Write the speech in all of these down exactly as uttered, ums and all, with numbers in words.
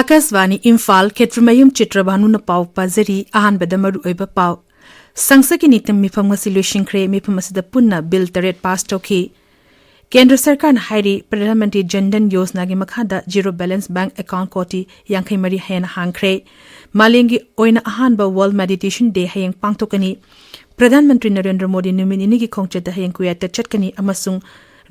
ꯑꯥꯀꯥꯁꯕꯥꯅꯤ ꯏꯝꯐꯥꯜ, ꯈꯦꯇ꯭ꯔꯤꯃꯌꯨꯝ ꯆꯤꯇ꯭ꯔꯕꯥꯅꯨꯅ ꯄꯥꯎ ꯄꯥꯖꯔꯤ꯫ ꯑꯍꯥꯟꯕꯗ ꯃꯔꯨꯑꯣꯏꯕ ꯄꯥꯎ꯫ ꯁꯪꯁꯠꯀꯤ ꯅꯤꯡꯇꯝ ꯃꯤꯐꯝ ꯉꯁꯤ ꯂꯣꯏꯁꯤꯟꯈ꯭ꯔꯦ꯫ ꯃꯤꯐꯝ ꯑꯁꯤꯗ ꯄꯨꯟꯅ ꯕꯤꯜ ꯇꯔꯦꯠ ꯄꯥꯁ ꯇꯧꯈꯤ꯫ ꯀꯦꯟꯗ꯭ꯔ ꯁꯔꯀꯥꯔꯅ ꯍꯥꯏꯔꯤ, ꯄ꯭ꯔꯙꯥꯟ ꯃꯟꯇ꯭ꯔꯤ ꯖꯟ ꯙꯟ ꯌꯣꯖꯅꯥꯒꯤ ꯃꯈꯥꯗ ꯖꯤꯔꯣ ꯕꯦꯂꯦꯟꯁ ꯕꯦꯡꯛ ꯑꯦꯀꯥꯎꯟꯠ ꯀꯣꯇꯤ ꯌꯥꯡꯈꯩ ꯃꯔꯤ ꯍꯦꯟꯅ ꯍꯥꯡꯈ꯭ꯔꯦ꯫ ꯃꯥꯂꯦꯝꯒꯤ ꯑꯣꯏꯅ ꯑꯍꯥꯟꯕ ꯋꯥꯔꯜꯗ ꯃꯦꯗꯤꯇꯦꯁꯟ ꯗꯦ ꯍꯌꯦꯡ ꯄꯥꯡꯊꯣꯛꯀꯅꯤ꯫ ꯄ꯭ꯔꯙꯥꯟ ꯃꯟꯇ꯭ꯔꯤ ꯅꯔꯦꯟꯗ꯭ꯔ ꯃꯣꯗꯤ ꯅꯨꯃꯤꯠ ꯅꯤꯅꯤꯒꯤ ꯈꯣꯡꯆꯠꯇ ꯍꯌꯦꯡ ꯀꯨꯋꯦꯠꯇ ꯆꯠꯀꯅꯤ ꯑꯃꯁꯨꯡ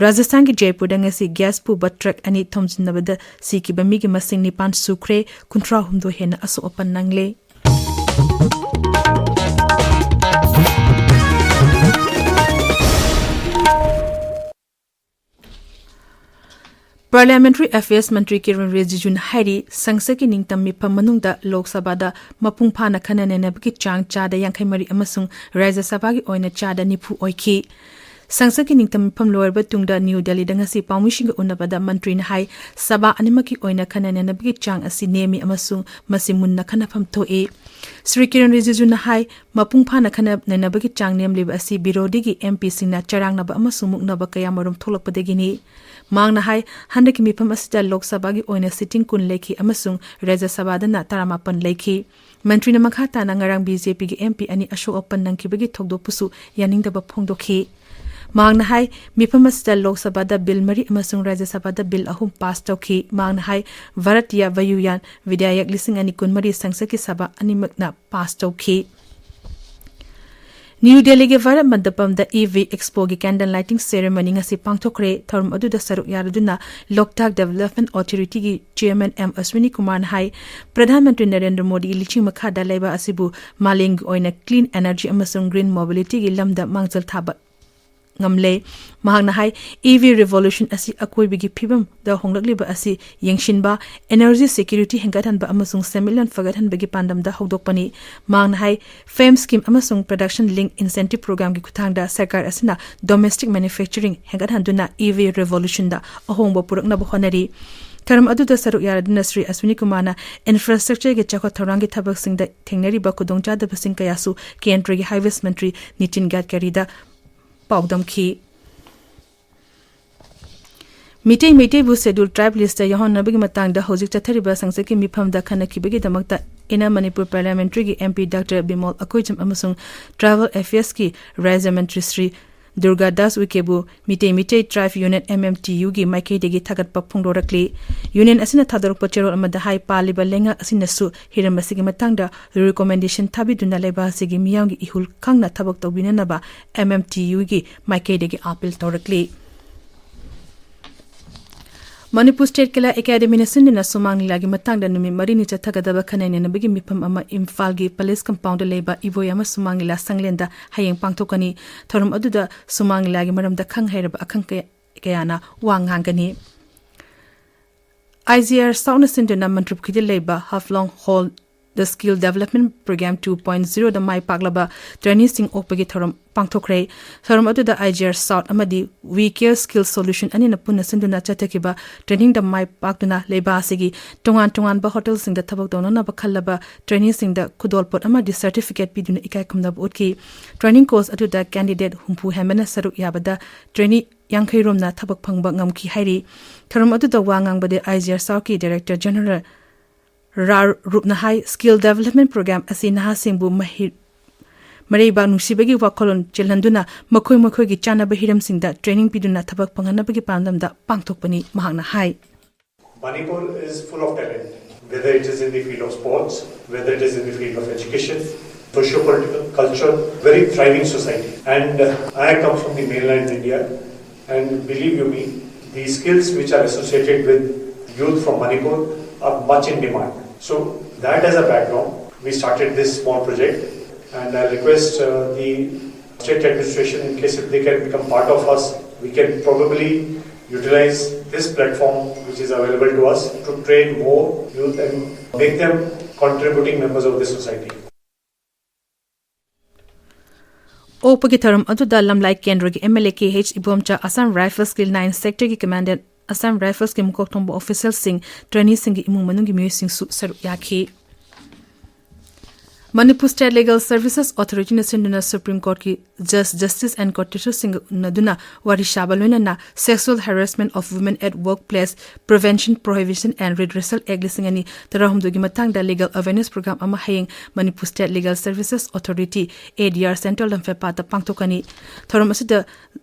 ꯔꯥꯖꯁꯊꯥꯟꯒꯤ ꯖꯩꯄꯨꯔꯗ ꯉꯁꯤ ꯒ꯭ꯌꯥꯁ ꯄꯨꯕ ꯇ꯭ꯔꯛ ꯑꯅꯤ ꯊꯣꯝꯖꯤꯟꯅꯕꯗ ꯁꯤꯈꯤꯕ ꯃꯤꯒꯤ ꯃꯁꯤꯡ ꯅꯤꯄꯥꯟ ꯁꯨꯈ꯭ꯔꯦ, ꯀꯨꯟꯊ꯭ꯔꯥ ꯍꯨꯝꯗꯣꯏ ꯍꯦꯟꯅ ꯑꯁꯣꯛ ꯑꯄꯟ ꯅꯪꯂꯦ꯫ Parliamentary Affairs ꯃꯟꯇ꯭ꯔꯤ ꯀꯤꯔꯟ ꯔꯤꯖꯤꯖꯨꯅ ꯍꯥꯏꯔꯤ, ꯁꯪꯁꯠꯀꯤ ꯅꯤꯡꯇꯝ ꯃꯤꯐꯝ ꯃꯅꯨꯡꯗ ꯂꯣꯛ ꯁꯚꯥꯗ ꯃꯄꯨꯡ ꯐꯥꯅ ꯈꯟꯅ ꯅꯩꯅꯕꯒꯤ ꯆꯥꯡ ꯆꯥꯗ ꯌꯥꯡꯈꯩ ꯃꯔꯤ ꯑꯃꯁꯨꯡ ꯔꯥꯖ꯭ꯌ ꯁꯚꯥꯒꯤ ꯑꯣꯏꯅ ꯆꯥꯗ ꯅꯤꯐꯨ ꯑꯣꯏꯈꯤ꯫ ꯁꯪꯁꯠꯀꯤ ꯅꯤꯡꯇꯝ ꯃꯤꯐꯝ ꯂꯣꯏꯔꯕ ꯇꯨꯡꯗ ꯅ꯭ꯌꯨ ꯗꯦꯜꯂꯤꯗ ꯉꯁꯤ ꯄꯥꯎꯃꯤꯁꯤꯡꯒ ꯎꯅꯕꯗ ꯃꯟꯇ꯭ꯔꯤꯅ ꯍꯥꯏ, ꯁꯚꯥ ꯑꯅꯤꯃꯛꯀꯤ ꯑꯣꯏꯅ ꯈꯟꯅ ꯅꯩꯅꯕꯒꯤ ꯆꯥꯡ ꯑꯁꯤ ꯅꯦꯝꯃꯤ ꯑꯃꯁꯨꯡ ꯃꯁꯤ ꯃꯨꯟꯅ ꯈꯟꯅꯐꯝ ꯊꯣꯛꯏ꯫ ꯁ꯭ꯔꯤ ꯀꯤꯔꯟ ꯔꯤꯖꯤꯖꯨꯅ ꯍꯥꯏ, ꯃꯄꯨꯡ ꯐꯥꯅ ꯈꯟꯅ ꯅꯩꯅꯕꯒꯤ ꯆꯥꯡ ꯅꯦꯝꯂꯤꯕ ꯑꯁꯤ ꯕꯤꯔꯣꯙꯤꯒꯤ ꯑꯦꯝ ꯄꯤꯁꯤꯡꯅ ꯆꯔꯥꯡꯅꯕ ꯑꯃꯁꯨꯡ ꯃꯨꯛꯅꯕ ꯀꯌꯥꯃꯔꯨꯝ ꯊꯣꯛꯂꯛꯄꯗꯒꯤꯅꯤ꯫ ꯃꯍꯥꯛꯅ ꯍꯥꯏ, ꯍꯟꯗꯛꯀꯤ ꯃꯤꯐꯝ ꯑꯁꯤꯗ ꯂꯣꯛ ꯁꯚꯥꯒꯤ ꯑꯣꯏꯅ ꯁꯤꯇꯤꯡ ꯀꯨꯟ ꯂꯩꯈꯤ ꯑꯃꯁꯨꯡ ꯔꯥꯖ꯭ꯌ ꯁꯚꯥꯗꯅ ꯇꯔꯥꯃꯥꯄꯟ ꯂꯩꯈꯤ꯫ ꯃꯟꯇ꯭ꯔꯤꯅ ꯃꯈꯥ ꯇꯥꯅ ꯉꯔꯥꯡ ꯕꯤ ꯖꯦ ꯄꯤꯒꯤ ꯑꯦꯝ ꯄꯤ ꯑꯅꯤ ꯑꯁꯣꯛ ꯑꯄꯟ ꯅꯪꯈꯤꯕꯒꯤ ꯊꯧꯗꯣꯛꯄꯨꯁꯨ ꯌꯥꯅꯤꯡꯗꯕ ꯐꯣꯡꯗꯣꯛꯈꯤ꯫ ꯃꯍꯥꯛꯅ ꯍꯥꯏ, ꯃꯤꯐꯝ ꯑꯁꯤꯗ ꯂꯣꯛ ꯁꯚꯥꯗ ꯕꯤꯜ ꯃꯔꯤ ꯑꯃꯁꯨꯡ ꯔꯥꯖ꯭ꯌ ꯁꯚꯥꯗ ꯕꯤꯜ ꯑꯍꯨꯝ ꯄꯥꯁ ꯇꯧꯈꯤ꯫ ꯃꯍꯥꯛꯅ ꯍꯥꯏ, ꯚꯥꯔꯇꯤꯌ ꯚꯥꯌꯨꯌꯥꯟ ꯚꯤꯙꯦꯌꯛ ꯂꯤꯁꯤꯡ ꯑꯅꯤ ꯀꯨꯟꯃꯔꯤ ꯁꯪꯁꯠꯀꯤ ꯁꯚꯥ ꯑꯅꯤꯃꯛꯅ ꯄꯥꯁ ꯇꯧꯈꯤ꯫ ꯅ꯭ꯌꯨ ꯗꯦꯜꯂꯤꯒꯤ ꯚꯥꯔꯠ ꯃꯟꯗꯄꯝꯗ ꯏ ꯚꯤ ꯑꯦꯛꯁꯄꯣꯒꯤ ꯀꯦꯟꯗꯜ ꯂꯥꯏꯇꯤꯡ ꯁꯦꯔꯦꯃꯣꯅꯤ ꯉꯁꯤ ꯄꯥꯡꯊꯣꯛꯈ꯭ꯔꯦ꯫ ꯊꯧꯔꯝ ꯑꯗꯨꯗ ꯁꯔꯨꯛ ꯌꯥꯔꯗꯨꯅ ꯂꯣꯛꯇꯥꯛ ꯗꯦꯚꯂꯞꯃꯦꯟꯠ ꯑꯣꯊꯣꯔꯤꯇꯤꯒꯤ ꯆꯦꯌꯔꯃꯦꯟ ꯑꯦꯝ ꯑꯁ꯭ꯋꯤꯅꯤ ꯀꯨꯃꯥꯔꯅ ꯍꯥꯏ, ꯄ꯭ꯔꯙꯥꯟ ꯃꯟꯇ꯭ꯔꯤ ꯅꯔꯦꯟꯗ꯭ꯔ ꯃꯣꯗꯤꯒꯤ ꯂꯨꯆꯤꯡ ꯃꯈꯥꯗ ꯂꯩꯕꯥꯛ ꯑꯁꯤꯕꯨ ꯃꯥꯂꯦꯝꯒꯤ ꯑꯣꯏꯅ ꯀ꯭ꯂꯤꯟ ꯑꯦꯅꯔꯖꯤ ꯑꯃꯁꯨꯡ ꯒ꯭ꯔꯤꯟ ꯃꯣꯕꯤꯂꯤꯇꯤꯒꯤ ꯂꯝꯗ ꯃꯥꯡꯖꯤꯜ ꯊꯥꯕ ꯉꯝꯂꯦ꯫ ꯃꯍꯥꯛꯅ ꯍꯥꯏ, ꯏ ꯚꯤ ꯔꯤꯚꯣꯂꯨꯁꯟ ꯑꯁꯤ ꯑꯀꯣꯏꯕꯒꯤ ꯐꯤꯕꯝꯗ ꯍꯣꯡꯂꯛꯂꯤꯕ ꯑꯁꯤ ꯌꯦꯡꯁꯤꯟꯕ, ꯑꯦꯅꯔꯖꯤ ꯁꯦꯀ꯭ꯌꯨꯔꯤꯇꯤ ꯍꯦꯟꯒꯠꯍꯟꯕ ꯑꯃꯁꯨꯡ ꯁꯦꯟꯃꯤꯠꯂꯣꯟ ꯐꯒꯠꯍꯟꯕꯒꯤ ꯄꯥꯟꯗꯝꯗ ꯍꯧꯗꯣꯛꯄꯅꯤ꯫ ꯃꯍꯥꯛꯅ ꯍꯥꯏ, ꯐꯦꯝ ꯁ꯭ꯀꯤꯝ ꯑꯃꯁꯨꯡ ꯄ꯭ꯔꯗꯛꯁꯟ ꯂꯤꯡꯛ ꯏꯟꯁꯦꯟꯇꯤꯚ ꯄ꯭ꯔꯣꯒ꯭ꯔꯥꯝꯒꯤ ꯈꯨꯠꯊꯥꯡꯗ ꯁꯔꯀꯥꯔ ꯑꯁꯤꯅ ꯗꯣꯃꯦꯁꯇꯤꯛ ꯃꯦꯅꯨꯐꯦꯛꯆꯔꯤꯡ ꯍꯦꯟꯒꯠꯍꯟꯗꯨꯅ ꯏ ꯚꯤ ꯔꯤꯚꯣꯂꯨꯁꯟꯗ ꯑꯍꯣꯡꯕ ꯄꯨꯔꯛꯅꯕ ꯍꯣꯠꯅꯔꯤ꯫ ꯊꯧꯔꯝ ꯑꯗꯨꯗ ꯁꯔꯨꯛ ꯌꯥꯔꯗꯨꯅ ꯁ꯭ꯔꯤ ꯑꯁ꯭ꯋꯤꯅꯤ ꯀꯨꯃꯥꯔꯅ ꯏꯟꯐ꯭ꯔꯥꯁ꯭ꯇ꯭ꯔꯛꯆꯔꯒꯤ ꯆꯥꯎꯈꯠ ꯊꯧꯔꯥꯡꯒꯤ ꯊꯕꯛꯁꯤꯡꯗ ꯊꯦꯡꯅꯔꯤꯕ ꯈꯨꯗꯣꯡꯆꯥꯗꯕꯁꯤꯡ ꯀꯌꯥꯁꯨ ꯀꯦꯟꯗ꯭ꯔꯒꯤ ꯍꯥꯏꯋꯦꯁ ꯃꯟꯇ꯭ꯔꯤ ꯅꯤꯇꯤꯟ ꯒꯗꯀꯔꯤꯗ ꯄꯥꯎꯗꯝꯈꯤ꯫ ꯃꯤꯇꯩ ꯃꯩꯇꯩꯕꯨ Scheduled Tribe list ꯇ ꯌꯥꯎꯍꯟꯅꯕꯒꯤ ꯃꯇꯥꯡꯗ ꯍꯧꯖꯤꯛ ꯆꯠꯊꯔꯤꯕ ꯁꯪꯁꯠꯀꯤ ꯃꯤꯐꯝꯗ ꯈꯟꯅꯈꯤꯕꯒꯤꯗꯃꯛꯇ Inner Manipur Parliamentary ꯒꯤ M P Doctor Bimol Akoijam ꯑꯃꯁꯨꯡ Tribal Affairs ꯀꯤ ꯔꯥꯖ꯭ꯌ ꯃꯟꯇ꯭ꯔꯤ Shri Durga Das ꯎꯏꯀꯦꯕꯨ Meitei Meitei Tribe Union, M M T U ꯒꯤ ꯃꯥꯏꯀꯩꯗꯒꯤ ꯊꯥꯒꯠꯄ ꯐꯣꯡꯗꯣꯔꯛꯂꯤ꯫ Union ꯑꯁꯤꯅ ꯊꯥꯗꯣꯔꯛꯄ ꯆꯦꯔꯣꯜ ꯑꯃꯗ ꯍꯥꯏ, ꯄꯥꯜꯂꯤꯕ ꯂꯩꯉꯥꯛ ꯑꯁꯤꯅꯁꯨ ꯍꯤꯔꯝ ꯑꯁꯤꯒꯤ ꯃꯇꯥꯡꯗ recommendation ꯊꯥꯕꯤꯗꯨꯅ ꯂꯩꯕꯥꯛ ꯑꯁꯤꯒꯤ ꯃꯤꯌꯥꯝꯒꯤ ꯏꯍꯨꯜ ꯈꯪꯅ ꯊꯕꯛ ꯇꯧꯕꯤꯅꯅꯕ M M T U ꯒꯤ ꯃꯥꯏꯀꯩꯗꯒꯤ appeal ꯇꯧꯔꯛꯂꯤ꯫ ꯃꯅꯤꯄꯨꯔ ꯁ꯭ꯇꯦꯠ ꯀꯂꯥ ꯑꯦꯀꯥꯗꯦꯃꯤꯅ ꯁꯤꯟꯗꯨꯅ ꯁꯨꯃꯥꯡ ꯂꯤꯂꯥꯒꯤ ꯃꯇꯥꯡꯗ ꯅꯨꯃꯤꯠ ꯃꯔꯤꯅꯤ ꯆꯠꯊꯒꯗꯕ ꯈꯟꯅ ꯅꯩꯅꯕꯒꯤ ꯃꯤꯐꯝ ꯑꯃ ꯏꯝꯐꯥꯜꯒꯤ ꯄꯦꯂꯦꯁ ꯀꯝꯄꯥꯎꯟꯗ ꯂꯩꯕ ꯏꯕꯣꯌꯥꯃ ꯁꯨꯃꯥꯡ ꯂꯤꯂꯥ ꯁꯪꯂꯦꯟꯗ ꯍꯌꯦꯡ ꯄꯥꯡꯊꯣꯛꯀꯅꯤ꯫ ꯊꯧꯔꯝ ꯑꯗꯨꯗ ꯁꯨꯃꯥꯡ ꯂꯤꯂꯥꯒꯤ ꯃꯔꯝꯗ ꯈꯪ ꯍꯩꯔꯕ ꯑꯈꯪ ꯀꯌꯥ-, ꯀꯌꯥꯅ ꯋꯥ ꯉꯥꯡꯒꯅꯤ꯫ I G R South ꯅ ꯁꯤꯟꯗꯨꯅ ꯃꯟꯇ꯭ꯔꯤꯄꯨꯈ꯭ꯔꯤꯗ ꯂꯩꯕ ꯍꯥꯐꯂꯣꯡ hall The Skill Development Program two point zero ꯗ ꯃꯥꯏ ꯄꯥꯛꯂꯕ ꯇ꯭ꯔꯦꯅꯤꯁꯤꯡ ꯑꯣꯛꯄꯒꯤ ꯊꯧꯔꯝ ꯄꯥꯡꯊꯣꯛꯈ꯭ꯔꯦ꯫ ꯊꯧꯔꯝ ꯑꯗꯨꯗ I G R South ꯑꯃꯗꯤ We Care Skill Solution ꯑꯅꯤꯅ ꯄꯨꯟꯅ ꯁꯤꯟꯗꯨꯅ ꯆꯠꯊꯈꯤꯕ ꯇ꯭ꯔꯦꯅꯤꯡꯗ ꯃꯥꯏ ꯄꯥꯛꯇꯨꯅ ꯂꯩꯕꯥꯛ ꯑꯁꯤꯒꯤ ꯇꯣꯉꯥꯟ ꯇꯣꯉꯥꯟꯕ ꯍꯣꯇꯦꯜꯁꯤꯡꯗ ꯊꯕꯛ ꯇꯧꯅꯅꯕ ꯈꯜꯂꯕ ꯇ꯭ꯔꯦꯅꯤꯁꯤꯡꯗ ꯈꯨꯗꯣꯜꯄꯣꯠ ꯑꯃꯗꯤ ꯁꯔꯇꯤꯐꯤꯀꯦꯠ ꯄꯤꯗꯨꯅ ꯏꯀꯥꯏ ꯈꯨꯝꯅꯕ ꯎꯠꯈꯤ꯫ ꯇ꯭ꯔꯦꯅꯤꯡ ꯀꯣꯔꯁ ꯑꯗꯨꯗ ꯀꯦꯟꯗꯤꯗꯦꯠ ꯍꯨꯝꯐꯨ ꯍꯦꯟꯕꯅ ꯁꯔꯨꯛ ꯌꯥꯕꯗ ꯇ꯭ꯔꯦꯅꯤ ꯌꯥꯡꯈꯩ ꯔꯣꯝꯅ ꯊꯕꯛ ꯐꯪꯕ ꯉꯝꯈꯤ ꯍꯥꯏꯔꯤ꯫ ꯊꯧꯔꯝ ꯑꯗꯨꯗ ꯋꯥ ꯉꯥꯡꯕꯗ I G R South ꯀꯤ ꯗꯥꯏꯔꯦꯛꯇꯔ ꯖꯦꯅꯔꯦꯜ ꯔꯥ ꯔꯨꯞꯅ ꯍꯥꯏ, Skill Development Program ꯑꯁꯤ ꯅꯍꯥꯁꯤꯡꯕꯨ ꯃꯍꯩ-, ꯃꯔꯩꯕꯥꯛ ꯅꯨꯡꯁꯤꯕꯒꯤ ꯋꯥꯈꯜꯂꯣꯟ ꯆꯦꯜꯍꯟꯗꯨꯅ ꯃꯈꯣꯏ ꯃꯈꯣꯏꯒꯤ ꯆꯥꯅꯕ ꯍꯤꯔꯝꯁꯤꯡꯗ ꯇ꯭ꯔꯦꯅꯤꯡ ꯄꯤꯗꯨꯅ ꯊꯕꯛ ꯐꯪꯍꯟꯅꯕꯒꯤ ꯄꯥꯟꯗꯝꯗ ꯄꯥꯡꯊꯣꯛꯄꯅꯤ, ꯃꯍꯥꯛꯅ ꯍꯥꯏ꯫ Manipur is full of talent, whether it is in the field of sports, whether it is in the field of education, socio-political, culture, very thriving society. And, uh, I come from the mainland India, and believe you me, the skills which are associated with youth from Manipur are much in demand. So, that as a background, we started this small project, and I request, uh, the state administration, in case if they can become part of us, we can probably utilize this platform which is available to us to train more youth and make them contributing members of the society. ꯑꯣꯛꯄꯒꯤ ꯊꯧꯔꯝ ꯑꯗꯨꯗ ꯂꯝꯂꯥꯏ ꯀꯦꯟꯗ꯭ꯔꯒꯤ M L A K H Ibomcha, Assam Rifles ꯀꯤ Nine Sector ꯒꯤ Commander, Assam Rifles ꯀꯤ ꯃꯀꯣꯛ ꯊꯣꯡꯕ official ꯁꯤꯡ, ꯇ꯭ꯔꯦꯅꯤꯁꯤꯡꯒꯤ ꯏꯃꯨꯡ ꯃꯅꯨꯡꯒꯤ ꯃꯤꯑꯣꯏꯁꯤꯡꯁꯨ ꯁꯔꯨꯛ ꯌꯥꯈꯤ꯫ Manipur State Legal Services Authority-ꯅ ꯁꯤꯟꯗꯨꯅ Supreme Court-ꯀꯤ Judge, Justice N Kotesh ꯁꯤꯡꯒ ꯎꯅꯗꯨꯅ ꯋꯥꯔꯤ ꯁꯥꯕ, ꯂꯣꯏꯅꯅ Sexual Harassment of Women at Workplace Prevention, Prohibition and Redressal Act ꯂꯤꯁꯤꯡ ꯑꯅꯤ ꯇꯔꯥꯍꯨꯝꯗꯣꯏꯒꯤ ꯃꯇꯥꯡꯗ legal awareness program ꯑꯃ ꯍꯌꯦꯡ Manipur State Legal Services Authority, A D R, Central ꯂꯝꯐꯦꯜꯄꯥꯠꯇ ꯄꯥꯡꯊꯣꯛꯀꯅꯤ꯫ ꯊꯧꯔꯝ ꯑꯁꯤꯗ